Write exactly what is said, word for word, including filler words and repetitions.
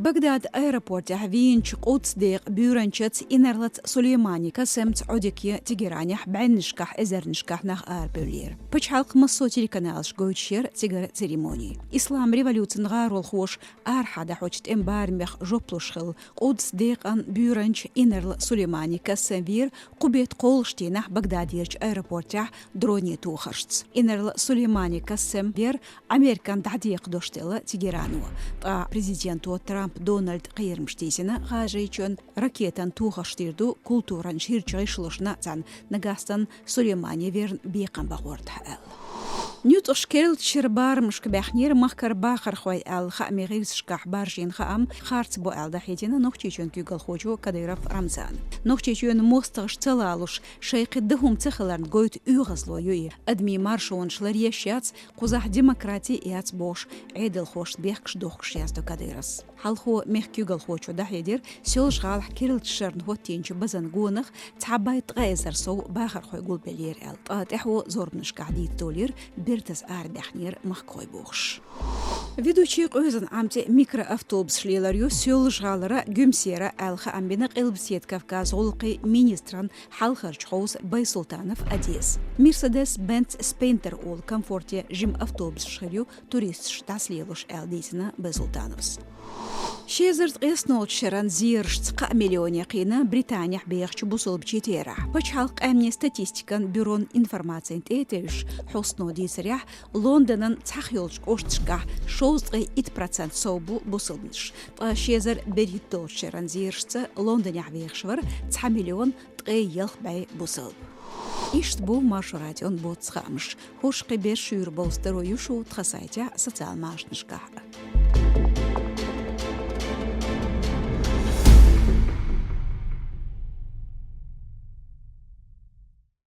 Багдад аэропортехь вийначу Къудс декъан буьйранчаца инарлас Сулеймани Касемца Ӏодика Тегеранехь бӀеннашкахь, эзарнашкахь нах арабевллера. Пачхьалкхан массо а телеканалаш гойтуш яра цигара церемони. Ислам революцин гӀаролхоша арахьа дӀахьочу тӀеман барамех жоп луш хилла Къудс декъан буьйранча инарлас Сулеймани Касем вийра кху беттан кхоалгӀачу дийнахь Багдадерчу аэропортехь дроне тохаршца. Инарлас Сулеймани Касем вийра Американ дӀадекхадеш делла Тегерано. Ткъа президенто Трамп Дональда кхерамаш тийсина ГӀажарийчоьнна, ракетан тохарш дийр ду культуран ширачу гӀишлошна цхьаьна, нагахь санна Сулеймани верна бекхам бан гӀортахь аьлла. Нуьцкъашкахь керлачу шеран барамашка баьхнера махкара бахархой аьлла хаамийн гӀирсашкахь баржийна хаам харц бу аьлла дӀахьедина Нохчийчоьнан куьйгалхочо Кадыров Рамзана. Нохчийчоьнан мостагӀаша ца лалуш, шайн кхин дан хӀума ца хиларна гойту оьгӀазло ю и. Адамийн маршонаш ларъеш яц, кхузахь демократи яц бохуш, Ӏедалхошца бехкаш дохкуш яздо Кадыровс. Хьалхо мехкан куьйгалхочо дӀахьедира, Соьлжа-ГӀалахь керлачу шарна хӀоттийначу базан гонах цхьа бӀе ткъа эзар сов бахархой гулбеллера аьлла. Ткъа тӀаьхьо зорбанашкахь дийца долийра бертаза арабаьхнера махкахой бохуш. Ведучийн къоьзан Ӏам тӀе микроавтобусаш лелор ю Соьлжа-ГӀалара, Гуьмсера аьлла хаам бина Къилбаседа Кавказан гӀуллакхийн министран хьалхарчу хьовса Байсултанов Одес. Mercedes-Benz Sprinter олу комфорте жима автобусаш хир ю туристаш дӀасалелош аьлла дийцина Байсултановс. Ши эзар ткъеснолгӀачу шеран зерашца кхаа миллионе кхийна Британехь бехачу бусалбачийн терахь. Пачхьалкхан къаьмнийн статистикан бюрон информацина тӀе а тевжаш, хьостано дийцарехь, Лондонан цхьаъ йолчу кӀошташкахь шовзткъе итт процент сов бу бусалбанаш. Ткъа ши эзар берхӀитталгӀачу шеран зерашца Лондонехь вехаш вара цхьа миллион ткъе ялх бӀе бусалба. Иштта бу Маршо радион боццу хаамаш. ХӀорш кхин берш шуьйра бовза таро ю шу тхан сайтехь, социал машанашкахь а.